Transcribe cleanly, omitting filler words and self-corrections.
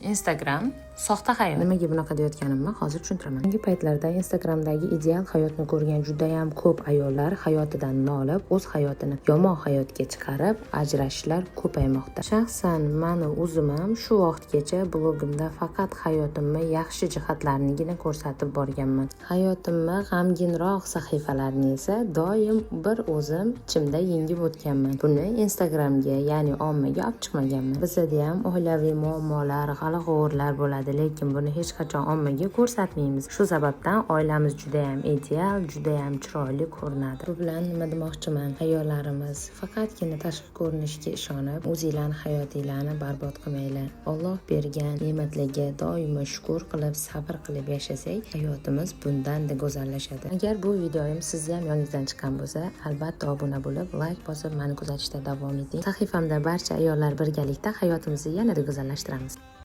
Instagram soxta hayot. Nimaga bunaqa deyotganimni hozir tushuntiraman. So'nggi paytlarda Instagramdagi ideal hayotni ko'rgan judayam ko'p ayollar hayotidan nolib, o'z hayotini yomon hayotga chiqarib, ajrashishlar ko'paymoqda. Shaxsan mani o'zim ham shu vaqtgacha blogimda faqat hayotimni yaxshi jihatlarinigina ko'rsatib borganman. Hayotimni g'amginroq sahifalarini esa doim bir o'zim ichimda yengib o'tganman. Buni Instagramga, ya'ni ommaga olib chiqmaganman. Bizada ham oilaviy muammolar, g'ala-g'ovurlar bo'ladi, lekin buni hech qachon ommaga ko'rsatmaymiz. Shu sababdan oilamiz judayam ideal, judayam chiroyli ko'rinadi. Bu bilan nima demoqchiman? Ayollarimiz faqatgina tashqi ko'rinishga ishonib, o'zinglarni hayotinglarni barbod qilmanglar. Alloh bergan ne'matlarga doimo shukur qilib, sabr qilib yashasak, hayotimiz bundan-da go'zallashadi. Agar bu videoyim sizni ham yoningizdan chiqqan bo'lsa, albatta obuna bo'lib, layk bosib, mani kuzatishda davom eting. Sahifamda barcha ayollar birgalikda hayotimizni yanada go'zallashtiramiz.